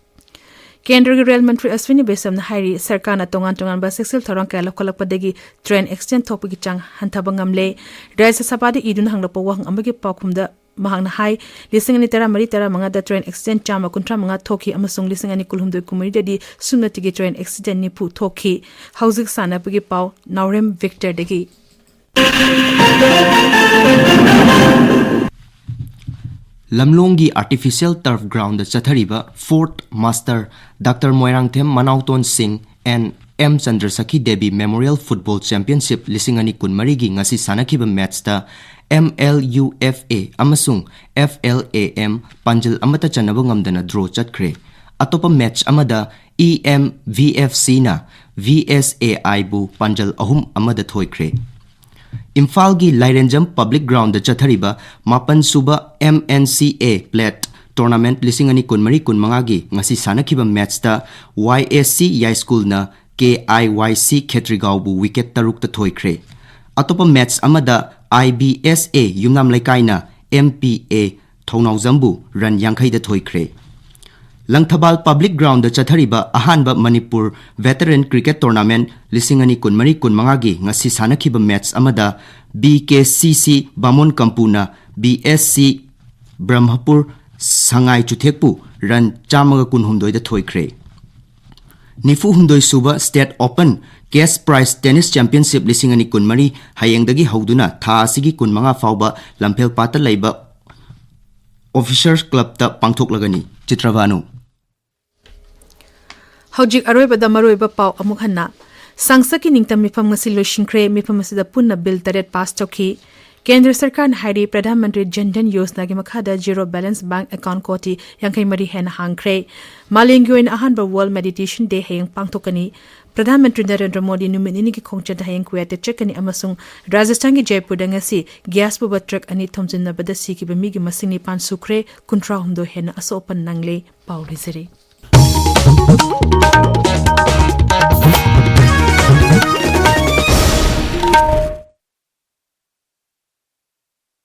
ꯀꯦꯟꯗ꯭ꯔꯒꯤ ꯔꯦꯜ ꯃꯟꯇ꯭ꯔꯤ ꯑꯁ꯭ꯋꯤꯅꯤ ꯕꯦꯁꯝꯅ ꯍꯥꯏꯔꯤ, ꯁꯔꯀꯥꯔꯅ ꯇꯣꯉꯥꯟ ꯇꯣꯉꯥꯟꯕ ꯆꯦꯛꯁꯤꯜ ꯊꯧꯔꯥꯡ ꯀꯌꯥ ꯂꯧꯈꯠꯂꯛꯄꯗꯒꯤ ꯇ꯭ꯔꯦꯟ ꯑꯦꯛꯁꯤꯗꯦꯟ ꯊꯣꯛꯄꯒꯤ ꯆꯥꯡ ꯍꯟꯊꯕ ꯉꯝꯂꯦ꯫ ꯔꯥꯖ꯭ꯌ ꯁꯚꯥꯗ ꯏꯗꯨꯅ ꯍꯪꯂꯛꯄ ꯋꯥꯍꯪ ꯑꯃꯒꯤ ꯄꯥꯎꯈꯨꯝꯗ ꯃꯍꯥꯛꯅ ꯍꯥꯏ, ꯂꯤꯁꯤꯡ ꯑꯅꯤ ꯇꯔꯥꯃꯔꯤ ꯇꯔꯥꯃꯉꯥꯗ ꯇ꯭ꯔꯦꯟ ꯑꯦꯛꯁꯤꯗꯦꯟ ꯆꯥꯝꯃ ꯀꯨꯟꯊ꯭ꯔꯥ ꯃꯉꯥ ꯊꯣꯛꯈꯤ ꯑꯃꯁꯨꯡ ꯂꯤꯁꯤꯡ ꯑꯅꯤ ꯀꯨꯟꯍꯨꯝꯗꯣꯏ ꯀꯨꯟꯃꯔꯤꯗꯗꯤ ꯁꯨꯞꯅꯇꯒꯤ ꯇ꯭ꯔꯦꯟ ꯑꯦꯛꯁꯤꯗꯦꯟ ꯅꯤꯐꯨ ꯊꯣꯛꯈꯤ꯫ ꯍꯧꯖꯤꯛ ꯁꯥꯟꯅꯕꯒꯤ ꯄꯥꯎ, ꯅꯥꯎꯔꯦꯝ ꯚꯤꯛꯇꯔꯗꯒꯤ꯫ ꯂꯝꯂꯣꯡꯒꯤ ꯑꯥꯔꯇꯤꯐꯤꯁꯤꯌꯦꯜ ꯇꯔꯐ ꯒ꯭ꯔꯥꯎꯟꯗ ꯆꯠꯊꯔꯤꯕ ꯐꯣꯔꯠ ꯃꯥꯁꯇꯔ doctor Moirangthem Manaoton Singh N M Chandrasakhi Devi memorial football championship ꯂꯤꯁꯤꯡ ꯑꯅꯤ ꯀꯨꯟꯃꯔꯤꯒꯤ ꯉꯁꯤ ꯁꯥꯟꯅꯈꯤꯕ ꯃꯦꯠꯆꯇ M L U F A ꯑꯃꯁꯨꯡ ꯑꯦꯐ ꯑꯦꯜ ꯑꯦ ꯑꯦꯝ ꯄꯥꯟꯖꯜ ꯑꯃꯠꯇ ꯆꯟꯅꯕ ꯉꯝꯗꯅ ꯗ꯭ꯔꯣ ꯆꯠꯈ꯭ꯔꯦ꯫ ꯑꯇꯣꯞꯄ ꯃꯦꯠꯆ ꯑꯃꯗ ꯏ ꯑꯦꯝ ꯚꯤ ꯑꯦꯐ ꯁꯤꯅ ꯚꯤ ꯑꯦꯁ ꯑꯦ ꯑꯥꯏꯕꯨ ꯄꯥꯟꯖꯜ ꯑꯍꯨꯝ ꯑꯃꯗ ꯊꯣꯏꯈ꯭ꯔꯦ꯫ ꯏꯝꯐꯥꯜꯒꯤ ꯂꯥꯏꯔꯦꯟꯖꯝ ꯄꯕ꯭ꯂꯤꯛ ꯒ꯭ꯔꯥꯎꯟꯗ ꯆꯠꯊꯔꯤꯕ ꯃꯥꯄꯟ ꯁꯨꯕ ꯑꯦꯝ ꯑꯦꯟ ꯁꯤ ꯑꯦ ꯄ꯭ꯂꯦꯠ ꯇꯣꯔꯅꯥꯃꯦꯟꯠ ꯂꯤꯁꯤꯡ ꯑꯅꯤ ꯀꯨꯟꯃꯔꯤ ꯀꯨꯟꯃꯉꯥꯒꯤ ꯉꯁꯤ ꯁꯥꯟꯅꯈꯤꯕ ꯃꯦꯠꯆꯇ ꯋꯥꯏ ꯑꯦꯁ ꯁꯤ ꯌꯥꯏꯁ꯭ꯀꯨꯜꯅ ꯀꯦ ꯑꯥꯏ ꯋꯥꯏ ꯁꯤ ꯈꯦꯇ꯭ꯔꯤꯒꯥꯎꯕꯨ ꯋꯤꯀꯦꯠ ꯇꯔꯨꯛꯇ ꯊꯣꯏꯈ꯭ꯔꯦ꯫ ꯑꯇꯣꯞꯄ ꯃꯦꯠꯆ ꯑꯃꯗ ꯑꯥꯏ ꯕꯤ ꯑꯦꯁ ꯑꯦ ꯌꯨꯝꯅꯥꯝ ꯂꯩꯀꯥꯏꯅ ꯑꯦꯝ ꯄꯤ ꯑꯦ ꯊꯧꯅꯥꯎꯖꯝꯕꯨ ꯔꯟ ꯌꯥꯡꯈꯩꯗ ꯊꯣꯏꯈ꯭ꯔꯦ꯫ ꯂꯪꯊꯕꯥꯜ ꯄꯕ꯭ꯂꯤꯛ ꯒ꯭ꯔꯥꯎꯟꯗ ꯆꯠꯊꯔꯤꯕ ꯑꯍꯥꯟꯕ ꯃꯅꯤꯄꯨꯔ ꯚꯦꯇꯔꯟ ꯀ꯭ꯔꯤꯀꯦꯠ ꯇꯣꯔꯅꯥꯃꯦꯟꯠ ꯂꯤꯁꯤꯡ ꯑꯅꯤ ꯀꯨꯟꯃꯔꯤ ꯀꯨꯟꯃꯉꯥꯒꯤ ꯉꯁꯤ ꯁꯥꯟꯅꯈꯤꯕ ꯃꯦꯠꯆ ꯑꯃꯗ ꯕꯤ ꯀꯦ ꯁꯤ ꯁꯤ ꯕꯥꯃꯣꯟ ꯀꯝꯄꯨꯅ ꯕꯤ ꯑꯦꯁ ꯁꯤ ꯕ꯭ꯔꯍ꯭ꯃꯄꯨꯔ ꯁꯉꯥꯏ ꯆꯨꯊꯦꯛꯄꯨ ꯔꯟ ꯆꯥꯝꯃꯒ ꯀꯨꯟꯍꯨꯝꯗꯣꯏꯗ ꯊꯣꯏꯈ꯭ꯔꯦ꯫ ꯅꯤꯐꯨ ꯍꯨꯝꯗꯣꯏ ꯁꯨꯕ state open cash prize tennis championship ꯂꯤꯁꯤꯡ ꯑꯅꯤ ꯀꯨꯟꯃꯔꯤ ꯍꯌꯦꯡꯗꯒꯤ ꯍꯧꯗꯨꯅ ꯊꯥ ꯑꯁꯤꯒꯤ ꯀꯨꯟꯃꯉꯥ ꯐꯥꯎꯕ ꯂꯝꯐꯦꯜꯄꯥꯠꯇ ꯂꯩꯕ ꯑꯣꯐꯤꯁꯔꯁ ꯀ꯭ꯂꯕꯇ ꯄꯥꯡꯊꯣꯛꯂꯒꯅꯤ꯫ ꯆꯤꯇ꯭ꯔꯚꯥꯅꯨ꯫ ꯍꯧꯖꯤꯛ ꯑꯔꯣꯏꯕꯗ ꯃꯔꯨꯑꯣꯏꯕ ꯄꯥꯎ ꯑꯃꯨꯛ ꯍꯟꯅ꯫ ꯁꯪꯁꯠꯀꯤ ꯅꯤꯡꯇꯝ ꯃꯤꯐꯝ ꯉꯁꯤ ꯂꯣꯏꯁꯤꯟꯈ꯭ꯔꯦ꯫ ꯃꯤꯐꯝ ꯑꯁꯤꯗ ꯄꯨꯟꯅ ꯕꯤꯜ ꯇꯔꯦꯠ ꯄꯥꯁ ꯇꯧꯈꯤ꯫ ꯀꯦꯟꯗ꯭ꯔ ꯁꯔꯀꯥꯔꯅ ꯍꯥꯏꯔꯤ, ꯄ꯭ꯔꯙꯥꯟ ꯃꯟꯇ꯭ꯔꯤ ꯖꯟ ꯙꯟ ꯌꯣꯖꯅꯥꯒꯤ ꯃꯈꯥꯗ ꯖꯤꯔꯣ ꯕꯦꯂꯦꯟꯁ ꯕꯦꯡꯛ ꯑꯦꯀꯥꯎꯟꯠ ꯀꯣꯇꯤ ꯌꯥꯡꯈꯩ ꯃꯔꯤ ꯍꯦꯟꯅ ꯍꯥꯡꯈ꯭ꯔꯦ꯫ ꯃꯥꯂꯦꯝꯒꯤ ꯑꯣꯏꯅ ꯑꯍꯥꯟꯕ ꯋꯥꯔꯜꯗ ꯃꯦꯗꯤꯇꯦꯁꯟ ꯗꯦ ꯍꯌꯦꯡ ꯄꯥꯡꯊꯣꯛꯀꯅꯤ꯫ ꯄ꯭ꯔꯙꯥꯟ ꯃꯟꯇ꯭ꯔꯤ ꯅꯔꯦꯟꯗ꯭ꯔ ꯃꯣꯗꯤ ꯅꯨꯃꯤꯠ ꯅꯤꯅꯤꯒꯤ ꯈꯣꯡꯆꯠꯇ ꯍꯌꯦꯡ ꯀꯨꯋꯦꯠꯇ ꯆꯠꯀꯅꯤ ꯑꯃꯁꯨꯡ ꯔꯥꯖꯁꯊꯥꯟꯒꯤ ꯖꯩꯄꯨꯔꯗ ꯉꯁꯤ ꯒ꯭ꯌꯥꯁ ꯄꯨꯕ ꯇ꯭ꯔꯛ ꯑꯅꯤ ꯊꯣꯝꯖꯤꯟꯅꯕꯗ ꯁꯤꯈꯤꯕ ꯃꯤꯒꯤ ꯃꯁꯤꯡ ꯅꯤꯄꯥꯟ ꯁꯨꯈ꯭ꯔꯦ, ꯀꯨꯟꯊ꯭ꯔꯥ ꯍꯨꯝꯗꯣꯏ ꯍꯦꯟꯅ ꯑꯁꯣꯛ ꯑꯄꯟ ꯅꯪꯂꯦ꯫ ꯄꯥꯎ ꯂꯣꯏꯖꯔꯦ꯫